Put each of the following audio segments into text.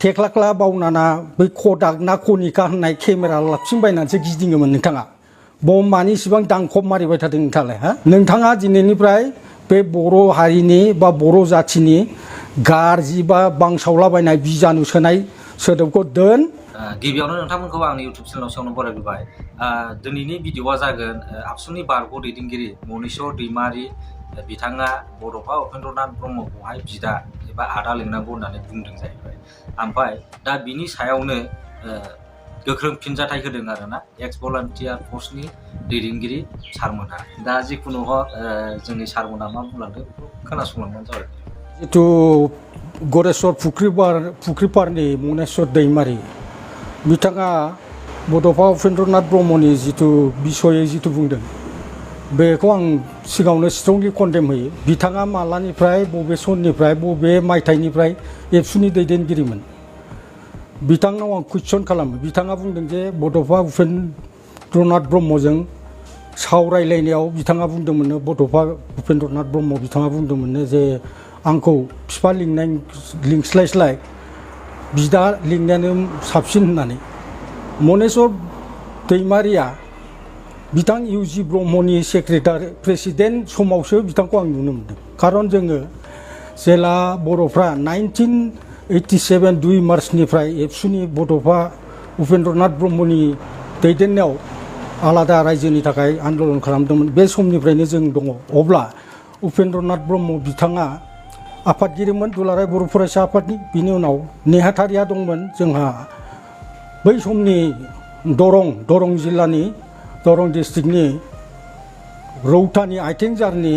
थेख्लाख्ला बावनाना बै खदाक ना कनिका होननाय केमेरा लाबथिंबायनानैसो गिदिङोमोन नोंथाङा बम मानि इसिबां दांखब मारिबाय थादों नोंथाङालाय हा नोंथाङा दिनैनिफ्राय बे बर' हारिनि बा बर' जाथिनि गाज्रि बा बांसावलाबायनाय बिजानु सोनाय सोदोबखौ दोन गिबियावनो नोंथांमोनखौ आंनि इउटुब चेनेलाव सेवनो बरायबोबाय दिनैनि भिडिअआ जागोन आबसुनि बारग' दैदेनगिरि मनीश्वर दैमारि बिथाङा बड'फा उपेन्द्रनाथ ब्रह्मखौहाय बिदा एबा आदा लिंनांगौ होननानै बुंदों जाहैबाय ओमफ्राय दा बिनि सायावनो गोख्रों फिनजाथाय होदों आरोना एक्स भलान्टियार फर्सनि दैदेनगिरि सारमोनहा दा जिखुनु हक जोंनि सारमोनहा मा बुंलांदों बेखौ खोनासंलांबानो जाबाय जिथु गरेस्वर फुख्रिपारनि मनेस्वर दैमारि बिथाङा बड'फा उपेन्द्रनाथ ब्रह्मनि जिथु बिसयै जिथु बुंदों बेखौ आं सिगाङावनो स्ट्रंलि कन्डेम होयो बिथाङा मालानिफ्राय बबे सननिफ्राय बबे मायथाइनिफ्राय एबसुनि दैदेनगिरिमोन बिथांनाव आं कुइसन खालामो बिथाङा बुंदों जे बड'फा उपेन्द्रनाथ ब्रह्मजों सावरायलायनायाव बिथाङा बुंदोंमोननो बड'फा उपेन्द्रनाथ ब्रह्म बिथाङा बुंदोंमोननो जे आंखौ बिफा लिंस्लायस्लाय बिदा लिंनायानो साबसिन होननानै मनेस्वर दैमारिया बिथां इउजि ब्रह्मनि सेक्रेटारि प्रेसिडेन्ट समावसो बिथांखौ आं नुनो मोनदों खारन जोङो जेला बर'फ्रा 1987 2 मार्चनिफ्राय एबसुनि बड'फा उपेन्द्रनाथ ब्रह्मनि दैदेननायाव आलादा रायजोनि थाखाय आन्दलन खालामदोंमोन बे समनिफ्रायनो जों दङ अब्ला उपेन्द्रनाथ ब्रह्म बिथाङा आफादगिरिमोन दुलाराय बर' फरायसा आफादनि बिनि उनाव नेहाथारिया दंमोन जोंहा बै समनि दरं जिल्लानि दरं डिस्ट्रिक्टनि रौतानि आइटेंजारनि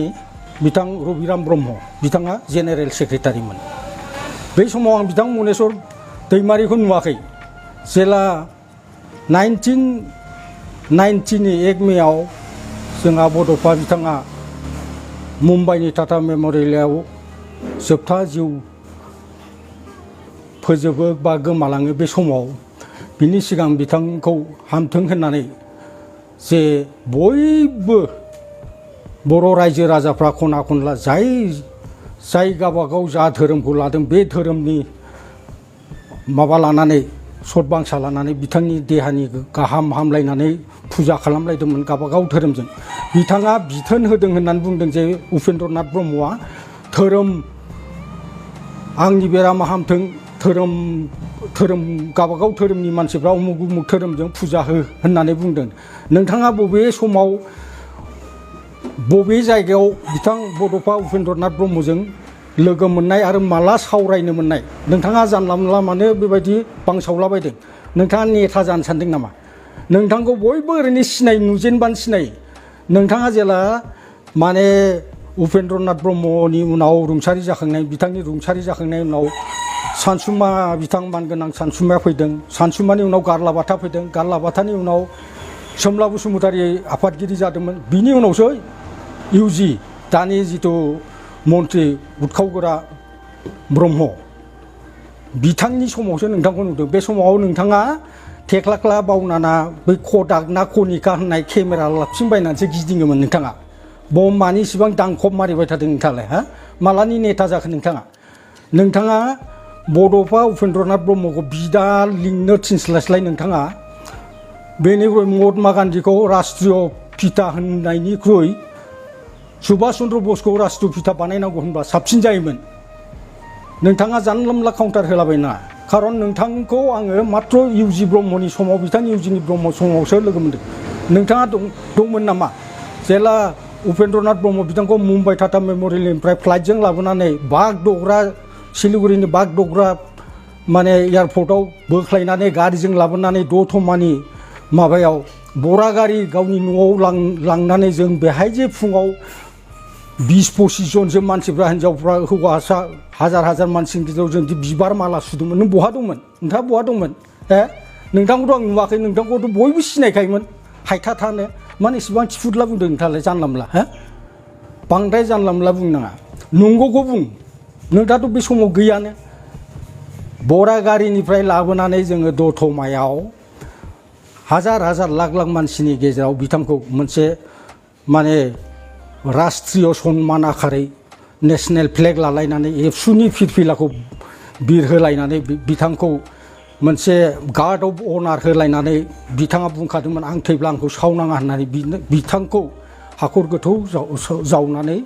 बिथां रबिराम ब्रह्म बिथाङा जेनेरेल सेक्रेटारिमोन बै समाव आं बिथां मनेस्वर दैमारिखौ नुवाखै जेला 1990नि 1 मेआव जोंहा बड'फा बिथाङा मुम्बाइनि टाटा मेम'रियेलाव जोबथा जिउ फोजोबो बा गोमालाङो बे समाव बिनि सिगां बिथांखौ हामथों होननानै जे बयबो बर' रायजो राजाफ्रा खना खनला जाय गावबागाव जा धोरोमखौ लादों बे धोरोमनि माबा लानानै सतबांसा लानानै बिथांनि देहानि गाहाम हामलायनानै फुजा खालामलायदोंमोन गावबागाव धोरोमजों बिथाङा बिथोन होदों होननानै बुंदों जे उपेन्द्रनाथ ब्रह्मआ धोरोम आंनि बेरामा हामथों धोरोम गावबागाव धोरोमनि मानसिफ्रा उमुक उमुक धोरोमजों फुजा हो होननानै बुंदों नोंथाङा बबे समाव बबे जायगायाव बिथां बड'फा उपेन्द्रनाथ ब्रह्मजों लोगो मोननाय आरो माला सावरायनो मोननाय नोंथाङा जानला मोनला मानो बेबायदि बांसावलाबायदं नोंथाङा नेता जानो सानदों नामा नोंथांखौ बयबो ओरैनो नुजेनबानो सिनायो नोंथाङा जेला माने उपेन्द्रनाथ ब्रह्मनि उनाव बिथांनि रुंसारि जाखांनायनि उनाव सानसुमा बिथां मानगोनां सानसुमाया फैदों सानसुमानि उनाव गारलाबाथा फैदों गारलाबाथानि उनाव सोमला बसुमतारी आफादगिरि जादोंमोन बिनि उनावसो इउजि दानि जिथु मन्त्रि उदखावगोरा ब्रह्म बिथांनि समावसो नोंथांखौ नुदों बे समाव नोंथाङा थेख्लाख्ला बावनाना बै खदाक ना कनिका होननाय केमेरा लाबथिंबायनानैसो गिदिङोमोन नोंथाङा बम मानि इसिबां दांखब मारिबाय थादों नोंथाङालाय हा मालानि नेता जाखो नोंथाङा बड'फा उपेन्द्रनाथ ब्रह्मखौ बिदा लिंनो थिनस्लायस्लाय नोंथाङा बेनिख्रुइ महात्मा गान्धीखौ राष्ट्रिय पिता होननायनिख्रुइ सुभाष चन्द्र बसखौ राष्ट्रिय पिता बानायनांगौ होनबा साबसिन जायोमोन नोंथाङा जानला मोनला काउन्टार होलाबायना खारन नोंथांखौ आङो मात्र इउजि ब्रह्मनि समाव बिथां इउजिनि ब्रह्म समावसो लोगो मोनदों नोंथाङा दंमोन नामा जेला उपेन्द्रनाथ ब्रह्म बिथांखौ मुम्बाइ टाटा मेम'रियेलनिफ्राय फ्लाइटजों लाबोनानै बागड'ग्रा सिलिगुरिनि बागड'ग्रा माने एयारपर्टआव बोख्लायनानै गारिजों लाबोनानै दतमानि माबायाव बरागारि गावनि न'आव लांनानै जों बेहाय जे फुङाव 20-25 जनसो मानसिफ्रा हिन्जावफ्रा हौवासा हाजार मानसिनि गेजेराव जों बिबार माला सुदोंमोन नों बहा दंमोन नोंथाङा बहा दंमोन नोंथांखौथ' आं नुवाखै नोंथांखौथ' बयबो सिनायखायोमोन हायथा माने इसेबां थिफुदला बुंदों नोंथाङालाय जानला मोनला बांद्राय जानला मोनला बुंनाङा नंगौखौ बुं नोंथाङाथ' बे समाव गैयानो बरागारिनिफ्राय लाबोनानै जोङो दतमायाव हाजार लाख मानसिनि गेजेराव बिथांखौ मोनसे माने राष्ट्रीय सन्मान आखारै नेशनेल फ्लेग लालायनानै एबसुनि फिरफिलाखौ बिर होलायनानै बिथांखौ मोनसे गार्ड अफ अनार होलायनानै बिथाङा बुंखादोंमोन आं थैब्ला आंखौ सावनाङा होननानै बिथांखौ हाखर गोथौ जावनानै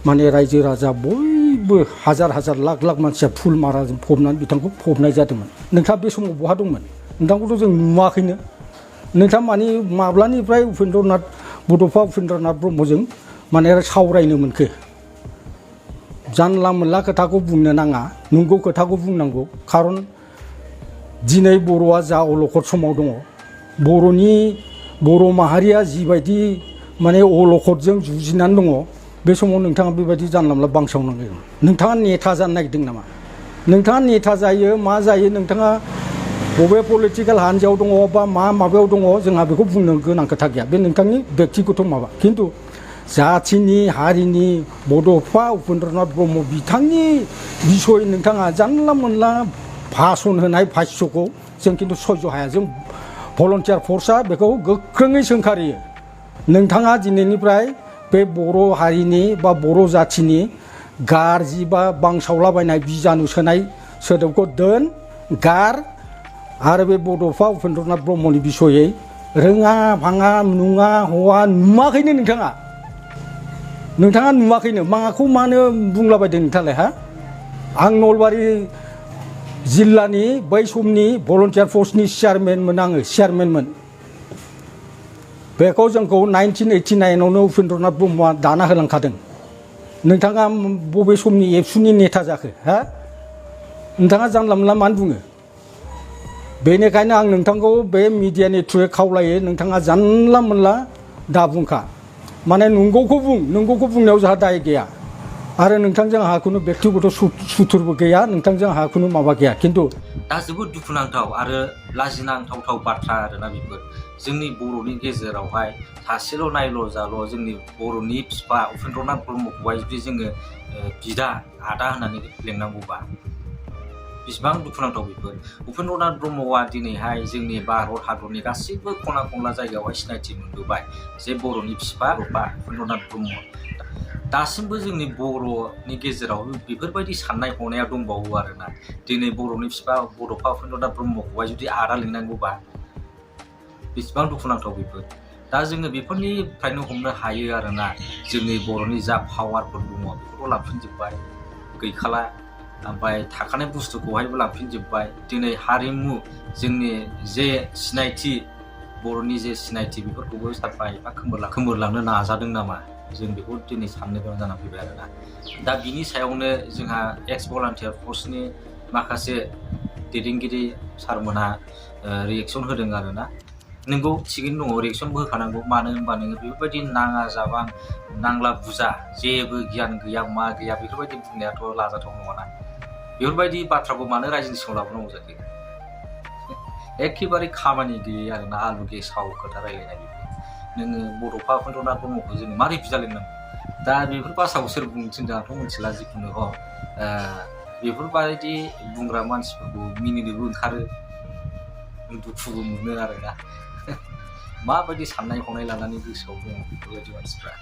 माने रायजो राजा बयबो हाजार हाजार लाख लाख मानसिया फुल माराजों फबनानै बिथांखौ फबनाय जादोंमोन। नोंथाङा बे समाव बहा दंमोन? नोंथांखौथ' जों नुवाखैनो। नोंथाङा माने माब्लानिफ्राय बड'फा उपेन्द्रनाथ ब्रह्मजों माने सावरायनो मोनखो? जानला मोनला खोथाखौ बुंनो नाङा, नंगौ खोथाखौ बुंनांगौ। खारन दिनै बर'आ जा अलखद समाव दङ, बर' माहारिया जिबायदि माने अलखदजों जुजिनानै दङ, बे समाव नोंथाङा बेबायदि जानला मोनला बांसावनांगौ। नोंथाङा नेता जानो नागिरदों नामा? नोंथाङा नेता जायो मा जायो, नोंथाङा बबे पलिटिकेल हान्जायाव दङ बा माबायाव दङ, जोंहा बेखौ बुंनो गोनां खोथा गैया। बे नोंथांनि बेक्तिगत माबा। खिन्थु जाथिनि हारिनि बड'फा उपेन्द्रनाथ ब्रह्म बिथांनि बिसय नोंथाङा जानला मोनला भाषण होनाय भाष्यखौ जों खिन्थु सयज' हाया। जों भलन्टियार फर्सआ बेखौ गोख्रोङै सोंखारियो। नोंथाङा दिनैनिफ्राय बे बर' हारिनि बा बर' जाथिनि गाज्रि बा बांसावलाबायनाय बिजानु सोनाय सोदोबखौ दोन, गार। आरो बे बड'फा उपेन्द्रनाथ ब्रह्मनि बिसयै रोङा भाङा नुङा हवा नुवाखैनो नोंथाङा नुवाखैनो। माखौ मानो बुंलाबायदों नोंथाङालाय? हा, आं नलबारि जिल्लानि बै समनि भलन्टियार फर्सनि चेयारमेनमोन, आङो चेयारमेनमोन। बेखौ जोंखौ 1989आवनो उपेन्द्रनाथ ब्रह्मआ दाना होलांखादों। नोंथाङा बबे समनि एबसुनि नेता जाखो? हा, नोंथाङा जानला मोनला मानो बुङो? बेनिखायनो आं नोंथांखौ बे मिडियानि थ्रुयै खावलायो, नोंथाङा जानला मोनला दा बुंखा। माने नंगौखौ बुं, नंगौखौ बुंनायाव जोंहा दाय गैया। आरो नोंथांजों आंहा खुनु बेक्तिगत सुथुरबो गैया, नोंथांजों आंहा खुनु माबा गैया। खिन्थु दा जोबोद दुखुनांथाव आरो लाजिनांथाव बाथ्रा आरोना बेफोर। जोंनि बर'नि गेजेरावहाय सासेल' नायल' जाल' जोंनि बर'नि बिफा उपेन्द्रनाथ ब्रह्मखौहाय जुदि जोङो बिदा आदा होननानै लेंनांगौबा बेसेबां दुखुनांथाव बेफोर। उपेन्द्रनाथ ब्रह्मआ दिनैहाय जोंनि भारत हादरनि गासैबो खना खनला जायगायावहाय सिनायथि मोनबोबाय जे बर'नि बिफा उपेन्द्रनाथ ब्रह्म। दासिमबो जोंनि बर'नि गेजेराव बेफोरबायदि साननाय हनाया दंबावो आरोना। दिनै बर'नि बिफा बड'फा उपेन्द्रनाथ ब्रह्मखौहाय जुदि आदा लिंनांगौबा बेसेबां दुखुनांथाव बेफोर। दा जोङो बेफोरनिफ्रायनो हमनो हायो आरोना, जोंनि बर'नि जा पावारफोर दङ बेफोरखौ लांफिनजोब्बाय, गैखाला। ओमफ्राय थाखानाय बुस्थुखौहायबो लांफिनजोब्बाय। दिनै हारिमु, जोंनि जे सिनायथि, बर'नि जे सिनायथि, बेफोरखौबो साफा एफा खोमोरलांनो नाजादों नामा, जों बेखौ दिनै साननो गोनां जानानै फैबाय आरोना। दा बिनि सायावनो जोंहा एक्स भलान्टियार फर्सनि माखासे दैदेनगिरि सारमोनहा रिएक्सन होदों आरोना। नोंगौ, थिगैनो दङ, रिएक्सनबो होखानांगौ। मानो होनबा नोङो बेफोरबायदि नाङा जाबां नांला बुजा जेबो गियान गैया मा गैया बेफोरबायदि बुंनायाथ' लाजाथाव नङाना। बेफोरबायदि बाथ्राखौ मानो रायजोनि सिगाङाव लाबोनांगौ जाखो? एखेबारे खामानि गैयै आरोना, आलु गेसाव खोथा रायलायनाय बेफोर। नोङो बड'फा उपेन्द्रनाथ ब्रह्मखौ जोङो मारै बिदा लिंनांगौ? दा बेफोर भाषाखौ सोर बुंनो थिनदों आंथ' मिथिला। जिखुनु बेफोरबायदि बुंग्रा मानसिफोरखौ मिनिनोबो ओंखारो, दुखुबो मोनो आरोना। माबायदि साननाय हनाय लानानै गोसोआव दङ बेफोरबायदि मानसिफ्रा।